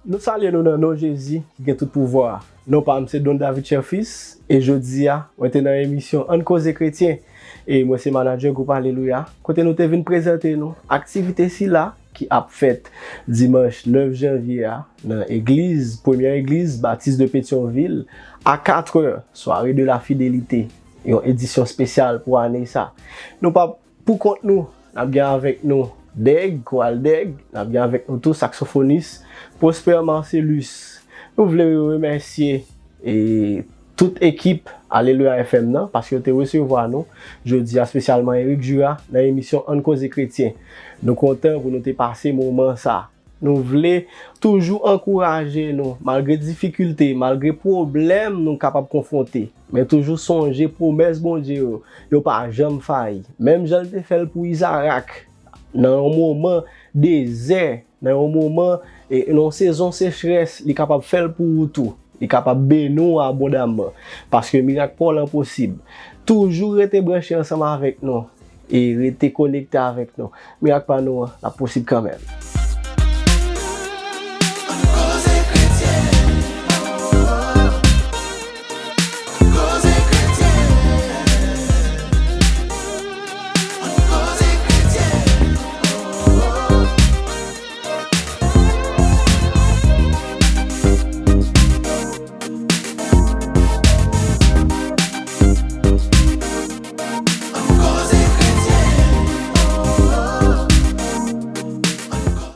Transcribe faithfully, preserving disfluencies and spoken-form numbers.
Nou salye nou nan non Jezi ki gen tout pouvwa. Non pa m se Don David Cherfils, e jodi a, mwen te nan emisyon Ann Koze Kretyen, e mwen se manadjè gwoup Alelouya, kote nou te vin prezante nou aktivite sila ki ap fèt dimanch nèf janvye a nan egliz, premyè egliz Batis de Petyonvil, a katrè, Soirée de la Fidélité, yon edisyon espesyal pou ane sa. Nou pa pou kont nou, n ap gen avèk nou Dèg, Koral Dèg, n ap gen avèk nou tou saksofonis Prosper Marcelus. Nou vle remèsye e tout ekip Alelouya F M nan, paske yo te resevwa nou jodi a, espesyalman Eric Jura, nan emisyon Ann Koze Kretyen. Nou kontan pou nou te pase moman sa. Nou vle toujou ankouraje nou, malgre difikilte, malgre pwoblèm nou kapab konfwonte, men toujou sonje pwomès Bondye yo, yo pa janm fayi. Menm jan l te fè l pou Izarak, nan yon moman dezè, nan yon moman, e, nan yon sezon sechrès, li kapab fè l pou ou tou. Li kapab beni w abondamman. Paske mirak pa w lan posib. Toujou rete branche ansanm avèk nou. E rete konekte avèk nou. Mirak pa nou an, l ap posib kanmenm.